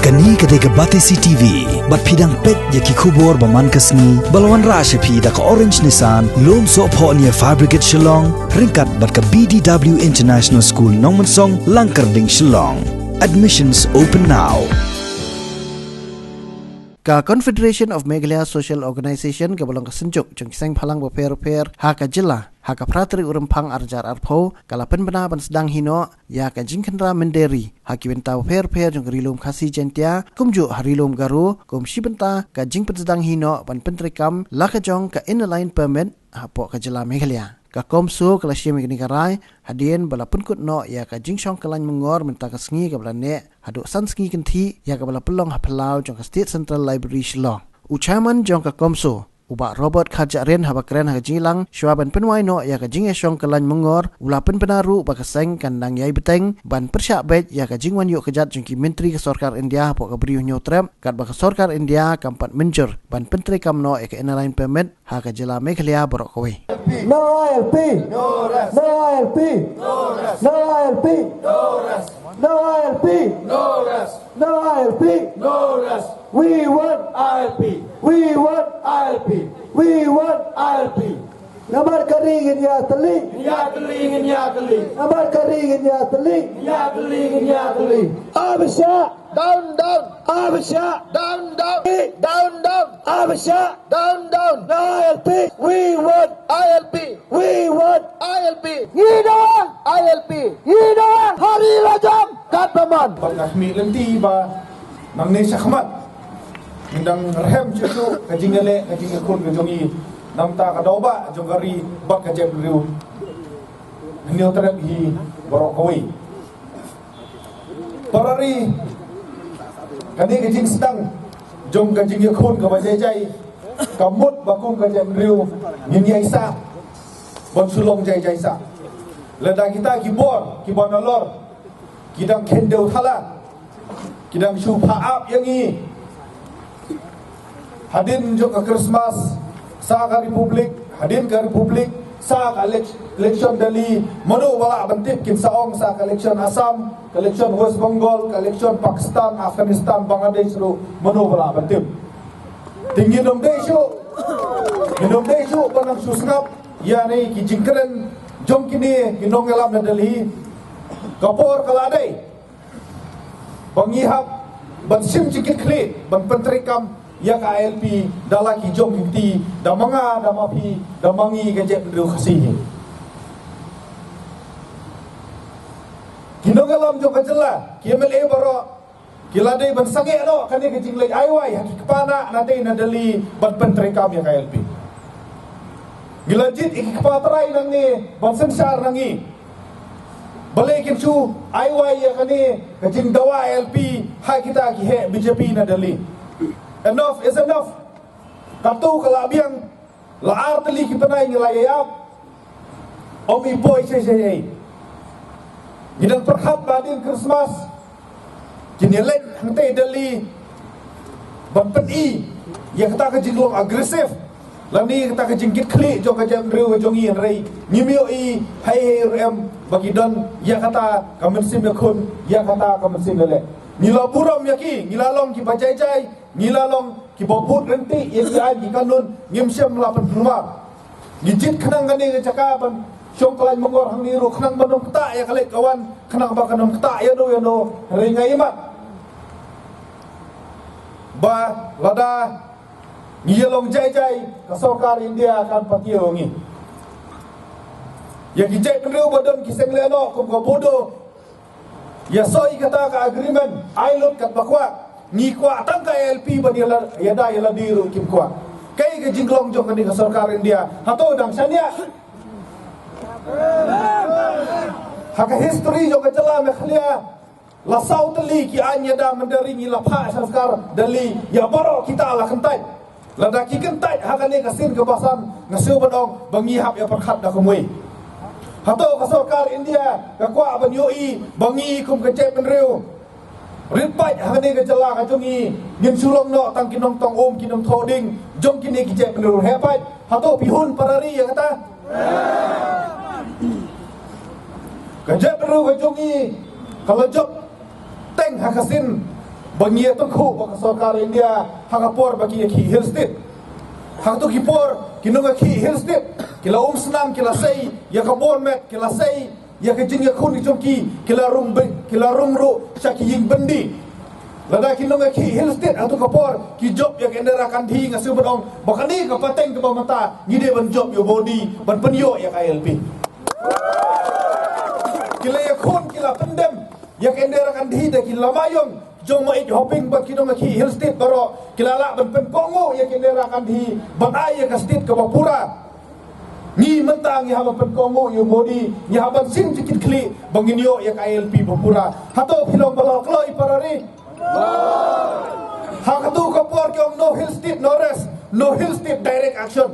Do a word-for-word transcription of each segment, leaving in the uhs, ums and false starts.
Kane ka dei ka Batesi T V, bad phi dang peit ïa ki khubor ba man ka sngi, ba la wanrah sha phi da ka Orange Nissan, Lumsohphoh near Fire Brigade Shillong, ryngkat bad ka B D W International School Nongmensong, Langkyrding, Shillong. Admissions open now. Ka Confederation of Meghalaya Social Organisation kaba long ka synjuk jong ki seng bhalang bapher bapher ha ka jylla, ha ka phra tarik u Rymphang arhajar arphew, ka la pynbna ban sdang hi noh ïa ka jingkhynra mynder ri ha ki bynta bapher bapher jong ka Ri Lum Khasi Jaiñtia, kumjuh ha Ri Lum Garo, kum shi bynta ka jingpynsdang hi noh ban pyntreikam la ka jong ka Inner Line Permit hapoh ka jylla Meghalaya. Ka CoMSO ka la shim ïa kane ka rai hadien ba la pynkut noh ïa ka jingshong kyllain myngor mynta ka sngi kaba la neh haduh san sngi kynthih, ïa kaba la pynlong ha phyllaw jong ka State Central Library Shillong. U Chairman jong ka CoMSO, u Bah Robert Kharjahrin, haba kren ha ka jingïalang shuwa ban pynwai noh ïa ka jingïashong kyllain myngor, u la pynbna ruh ba ka seng kan nang ïai bteng ban pyrshah beit ïa ka jingwan ïuh kjat jong ki myntri ka sorkar India hapoh ka Bri u Hynñiewtrep, katba ka sorkar India kam pat mynjur ban pyntreikam noh ïa ka Inner Line Permit ha ka jylla Meghalaya baroh kawei. No I L P. No rest. No I L P. No rest. No I L P. No rest. No I L P. No rest. No I L P. No rest. We want I L P. We want I L P. We want I L P. Namar ka ri ngin ïatylli. Ngin ïatylli, ngin ïatylli. Namar ka ri ngin ïatylli. Ngin ïatylli, ngin ïatylli. Amit Shah, down, down. Amit Shah, down, down. Down, down. Amit Shah, down, down. No I L P. We want I L P. We want I L P. Ngi dawa I L P. Ngi dawa ha ri lajong katba mon. Bad nga khmih lynti ba nangne shakhmat ngin dang rhem shuh shuh ka jingïaleh, ka jingïakhun ka jong ngi. Namar ka daw ba jong ka ri bad ka jaitbynriew. Hynñiewtrep hi baroh kawei. Para ri, kane ka jingsdang jong ka jingïakhun kaba jai jai, ka mut ba kum ka jaitbynriew ngin ïai sah ban shu long jai jai sah. Lada kita ki bor kiba nalor ki dang khyndew thala, ki dang shu phah ap ïa ngi. Hadien jong ka Christmas sa ka Republic, hadien ka Republic sa ka elec-, election Delhi, mano ba lah ban tip, kin sa ong sa ka election Assam, ka election West Bengal, ka election Pakistan, Afghanistan, Bangladesh ruh, mano ba lah ban tip. Te ngin ym dei shuh, ngin ym dei shuh ban nang shu sngap ïa kine ki jingkren jong kine ki nongïalam na Delhi. Ka por ka la dei ba ngi hap ban shim jingkitkhlieh ban pyntreikam ïa ka I L P da la ki jong ki kti, da ma nga, da ma phi, da ma ngi ka jaitbynriew Khasi hi. Ki nongïalam jong ka jylla, ki M L A baroh, ki la dei ban sangeh noh kane ka jingleit ai wai ha ki kpa na, na tei na Delhi ban pyntreikam ïa ka I L P. Ngi la jied ïa ki kpa trai nangne ban synshar na ngi. Balei kin shu ai wai ïa kane ka jingdawa I L P ha kita ki heh B J P na Delhi. Enough is enough. Katto ka la biang, la ar tylli ki bnai ngi la ïaid. Ym i poi shisha ei. Ngi dang pyrkhat ba hadien Christmas kin ïaleit hangtei Delhi ban pyni ïa kata ka jinglong aggressive lane kata ka jingkitkhlieh jong ka jaitbynriew jong ngi, hynrei ngim ïohi hei hei ruh em ba ki don ïa kata ka mynsiem ïakhun, ïa kata ka mynsiem ïaleh. Ngi la burom ïa ki, ngi la long kiba jai jai, ngi la long kiba bud ryntih ïa ki aiñ ki kanun, ngim shym la pynkulmar. Ngi jied khnang kane ka jaka ban shong kyllain myngor hangne ruh khnang ban ym ktah ïa ka leit ka wan, khnang ba kan ym ktah ïa no ïa no, hynrei nga ïa mat ba lada ngi ïa long jai jai, ka sorkar India kan patiew ngi. Ïa ki jaitbynriew ba don ki seng lehnoh kum ka Bodo, ïa soi kata ka agreement, ai lut katba kwah. Ngi kwah tang ka I L P ban ïa la, ïa da ïa la dei ruh kim kwah. Kaei ka jinglong jong kane ka sorkar India? Hato dang shaniah? Ha ka history jong ka jylla Meghalaya, la saw tylli ki aiñ ïa da mynder ri ngi la phah sha sorkar Delhi, ïa baroh kita la kyntait. Lada ki kyntait ha kane ka sien kaba san, nga sngewbha ban ong ba ngi hap ïa pyrkhat da kumwei. Hato ka sorkar India ka kwah ban ïohi ba ngi kum ka jaitbynriew rit paid ha kane ka jylla ka jong ngi ngin shu long noh tang ki nongtong um, ki nongthoh ding jong kine ki jaitbynriew heh paid? Hato phi hun para ri ïa kata? Ka jaitbynriew ka jong ngi ka la jop teng ha ka sien ba ngi ïa tyngkhuh bad ka sorkar India ha ka por ba ki ïa khih Hill State. Ha kato ki por ki nongïakhih Hill State ki la um snam, ki la sei ïa ka bor met, ki la sei ïa ka jingïakhun ka jong ki, ki la rung byn-, ki la rung ruh sha ki ïing byndi. Lada ki nongïakhih Hill State ha kato ka por ki jop ïa ka Indira Gandhi, nga sngewbha ban ong ba kane ka pateng kaba mynta ngi dei ban jop ïa u Modi ban pynïoh ïa ka I L P. Ki la ïakhun, ki la pyndem ïa ka Indira Gandhi da ki lama ïong jong Maij Hoping bad ki nongïakhih Hill State baroh, ki la lah ban pynkohnguh ïa ka Indira Gandhi ban ai ïa ka state kaba pura. Ngi mynta ngi hap ban pynkohnguh ïa u Modi, ngi hap ban shim jingkitkhlieh ba ngin ïoh ïa ka I L P ba pura. Hato phi long ba la kloi, para ri? Ha kato ka por ki ong no Hill State no rest, no Hill State direct action.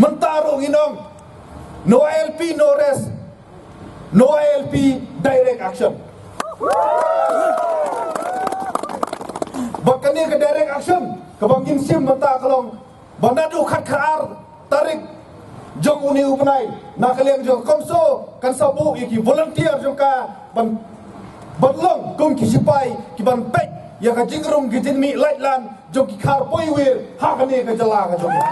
Mynta ruh ngin ong no I L P no rest, no I L P direct action. Bad kane ka direct action kaba ngin shim mynta ka long ba naduh khat khatar tarik jong une u bnai, na ka liang jong ka CoMSO kan sa buh ïa ki volunteer jong ka ban, ban long kum ki sipai ki ban peit ïa ka jingrung ka jingmih laitlan jong ki khar poiwir ha kane ka jylla ka jong ngi.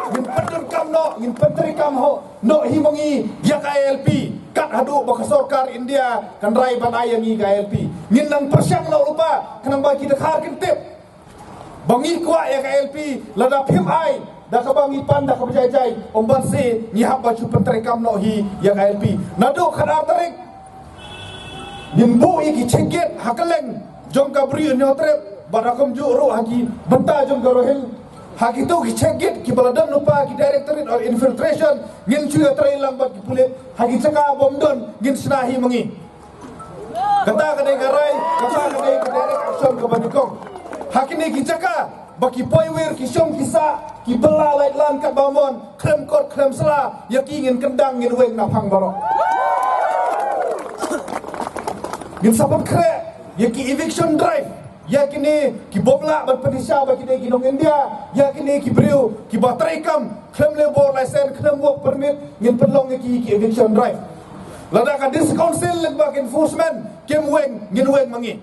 Ngin pyndonkam noh, ngin pyntreikam ho noh hi ma ngi ïa ka I L P, kat haduh ba ka sorkar India kan rai ban ai ïa ngi ka I L P. Ngin nang pyrshang noh lypa khnang ba ki dkhar kin tip ba ngi kwah ïa ka I L P. Lada phim ai da kaba ngi pan da kaba jai jai, ym banse ngi hap ban shu pyntreikam noh hi ïa ka I L P. Naduh khatar tarik ngin buh ïa ki check gate ha kylleng jong ka Bri u Hynñiewtrep bad ha kumjuh ruh ha ki bynta jong ka Garo Hills. Ha kito ki check gate kiba la don lypa, ki Directorate of Infiltration, ngin shu ïatrei lang bad ki pulit. Ha ki jaka bym don ngin shna hi ma ngi. Kata ka dei ka rai, kata ka dei ka direct action kaba nyngkong. Ha kine ki jaka ba ki poiwir ki shong ki sah, ki bylla laitlan katba mon, khlem kot khlem sla, ïa ki ngin kyndang, ngin weng na phang baroh. Ngin sa pynkhreh ïa ki eviction drive ïa kine ki bym lah ban pynshisha ba ki dei ki nong India, ïa kine ki briew kiba treikam khlem leh bor license, khlem work permit, ngin pynlong ïa ki ki eviction drive. Lada ka District Council lyngba ka enforcement kim weng, ngin weng ma ngi.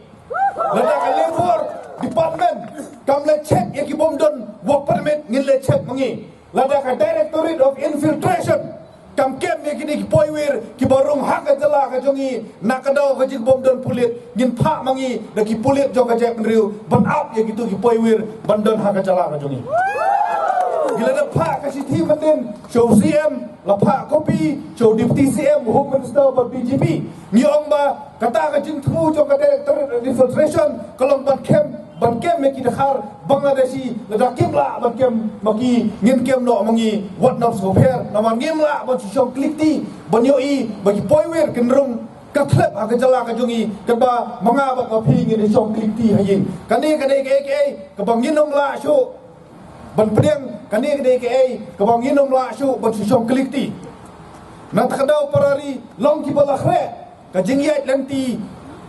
Lada ka Labour Department kam leh check ïa ki bym don work permit, ngin leh check ma ngi. Lada ka Directorate of Infiltration kam kem ïa kine ki poiwir kiba rung ha ka jylla ka jong ngi, na ka daw ka jingbym don pulit, ngin phah ma ngi da ki pulit jong ka jaitbynriew ban ap ïa kito ki poiwir ban don ha ka jylla ka jong ngi. Ngi la dep phah ka shithi mynnin sha u C M, la phah copy sha u Deputy C M, Home Minister bad D G P. Ngi ong ba kata ka jingthmu jong ka Directorate of Infiltration ka long ban kem, ban kem ïa ki dkhar Bangladeshi. Lada kim lah ban kem ma ki, ngin kem noh ma ngi, wat nym sngewpher. Namar ngim lah ban shu shong klik kti ban ïohi ba ki poiwir kin rung ka thlep ha ka jylla ka jong ngi katba ma nga bad ma phi ngin ïa shong klik kti ha ïing. Kane ka dei kaei kaei kaba ngin ym lah shuh ban pdiang, kane ka dei kaei kaba ngin ym lah shuh ban shu shong klik kti. Na kata ka daw, para ri, long kiba la khreh, ka jingïaid lynti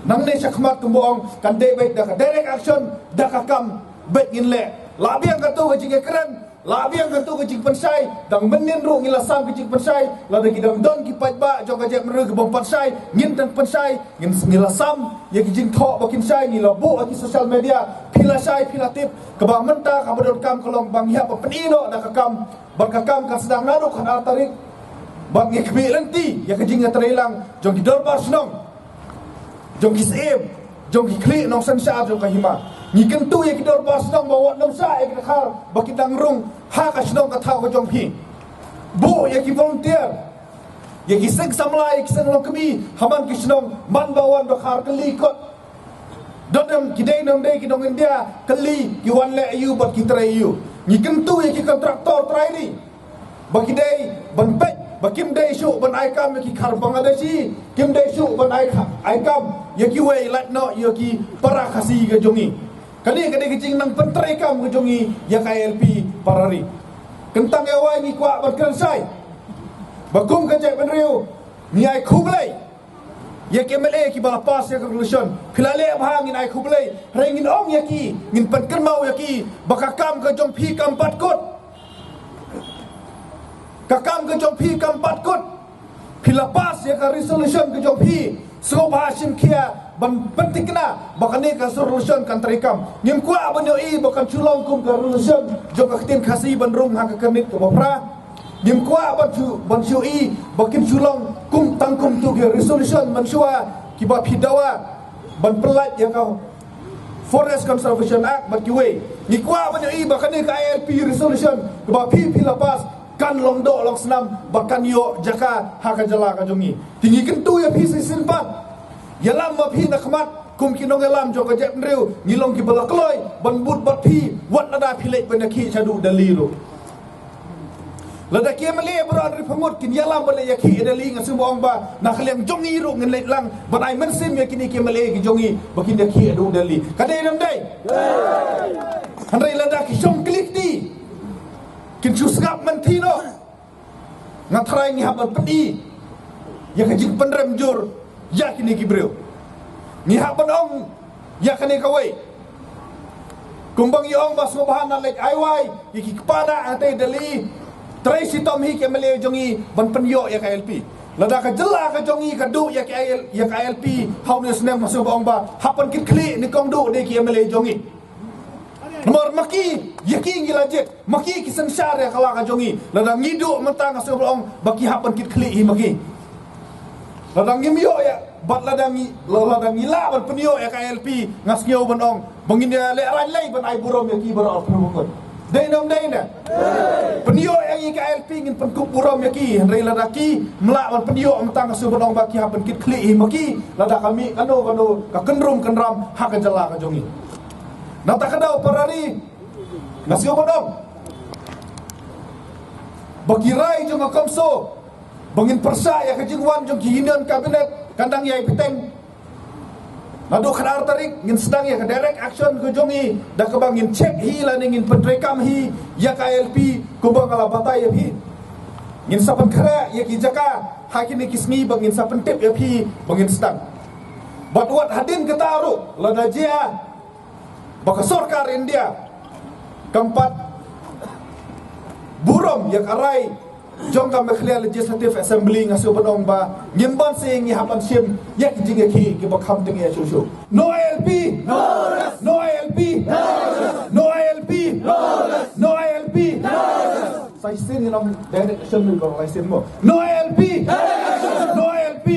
nangne shakhmat kumba ong kan dei beit da ka direct action, da ka kam beit ngin leh. Lah biang kato ka jingïakren, lah biang kato ka jingpynshai. Dang mynnin ruh ngi la sam ka jingpynshai, lada ki dang don ki paidbah jong ka jaitbynriew kibym pat shai, ngin dang pynshai. Ngin, ngi la sam ïa ki jingthoh ba kin shai, ngi la buh ha ki social media, phi la shai phi la tip. Kaba mynta kaba donkam ka long ba ngi hap ban pyni noh da ka kam. Bad ka kam kan sdang naduh khatar tarik. Bad ngi khmih lynti ïa ka jingïatreilang jong ki dorbar shnong, jong ki syiem, jong ki khlieh nongsynshar jong ka hima. Ngi kyntu ïa ki dorbar shnong ba wat nym shah ïa ki dkhar ba ki dang rung ha ka shnong ka thaw ka jong phi. Buh ïa ki volunteer, ïa ki seng samla, ïa ki seng longkmie ha man ki shnong, man ba wan dkhar kylli kot. Don em ki dei ne ym dei ki nong India, kylli, ki wan leh aïu bad ki trei aïu. Ngi kyntu ïa ki contractor trai ri ba ki dei ban peit ba kim dei shuh ban ai kam ïa ki khar Bangladeshi, kim dei shuh ban ai ka-, ai kam ïa kiwei, lait noh ïa ki para Khasi ka jong ngi. Kane ka dei ka jingnang pyntreikam ka jong ngi ïa ka I L P, para ri. Kyntang ïa wei ngi kwah ban kren shai ba kum ka jaitbynriew ngi ai khublei ïa ki M L A kiba la pass ïa ka resolution. Phi la leh bha, ngin ai khublei. Hynrei ngin ong ïa ki, ngin pynkynmaw ïa ki ba ka kam ka jong phi kam pat kut. Ka kam ka jong phi kam pat kut. Phi la pass ïa ka resolution ka jong phi Sngewbha shim khia ban pynthikna ba kane ka resolution kan treikam. Ngim kwah ban ïohi ba kan shu long kum ka resolution jong ka ktien Khasi ban rung ha ka kyrnit kaba phra. Ngim kwah ban shu, ban shu ïohi ba kin shu long kum tang kum tu ki resolution mynshuwa kiba phi dawa ban pyllait ïa ka Forest Conservation Act bad kiwei. Ngi kwah ban ïohi ba kane ka I L P resolution kaba phi phi la pass kan long doh long snam bad kan ïoh jaka ha ka jylla ka jong ngi. Te ngi kyntu ïa phi shisien pat, ïalam ma phi na khmat kum ki nongïalam jong ka jaitbynriew. Ngi long kiba la kloi ban bud bad phi wat lada phi leit ban ïakhih shaduh Delhi ruh. Lada ki M L A baroh arphew ngut kin ïalam ban leit ïakhih Delhi, nga sngewbha ong ba na ka liang jong ngi ruh ngin leit lang ban ai mynsiem ïa kine ki M L A ki jong ngi ba kin ïakhih haduh Delhi. Ka dei ne ym dei? Hynrei lada ki shong klik di kin shu sngap mynthi noh. Nga tharai ngi hap ban pyni ïa ka jingpynrem jur ïa kine ki briew. Ngi hap ban ong ïa kane kawei. Kumba ngi ong ba sngewbha na leit ai wai ïa ki kpa na hangtei Delhi, trei shitom hi ki M L A jong ngi ban pynïoh ïa ka I L P. Lada ka jylla ka jong ngi ka duh ïa ka I L, ïa ka I L P ha une u snem, nga sngewbha ong ba hap ban kit khlieh nyngkong duh de ki M L A jong ngi. Namar ma ki, ïa ki ngi la jied, ma ki ki synshar ïa ka la ka jong ngi. Lada ngi duh mynta, nga sngewbha ong ba ki hap ban kit khlieh hi ma ki. Lada ngim ïoh ïa, bad lada ngi, lada ngi lah ban pynïoh ïa ka I L P, nga sngew ban ong ba ngin ïa lehraiñ lei ban ai burom ïa ki baroh arphew ngut. Dei ne ym dei ne? Pynïoh ïa ngi ka I L P ngin pynkup burom ïa ki, hynrei lada kim lah ban pynïoh mynta, nga sngew ban ong ba ki hap ban kit khlieh hi ma ki. Lada ka mih kano kano ka kynrum kynram ha ka jylla ka jong ngi. Nangta ka daw para ri, nga sngew ban ong ba ki rai jong ka CoMSO ba ngin pyrshah ïa ka jingwan jong ki Union Cabinet kan dang ïai bteng. Naduh khatar tarik ngin sdang ïa ka direct action ka jong ngi da kaba ngin check hi lane ngin pyntreikam hi ïa ka I L P kumba nga la batai ïa phi. Ngin sa pynkhreh ïa ki jaka ha kine ki sngi ba ngin sa pyntip ïa phi ba ngin sdang. Bad wat hadien kata ruh, lada jia ba ka sorkar India kam pat burom ïa ka rai jong ka Meghalaya Legislative Assembly, nga sngew ban ong ba ngim ban seh, ngi hap ban shim ïa ki jingïakhih kiba kham tyngeh shuh shuh. No I L P. No I L P. No I L P. No I L P. Sa shisien ngi long direct action, ngi long lai sien mo. No I L P. No I L P.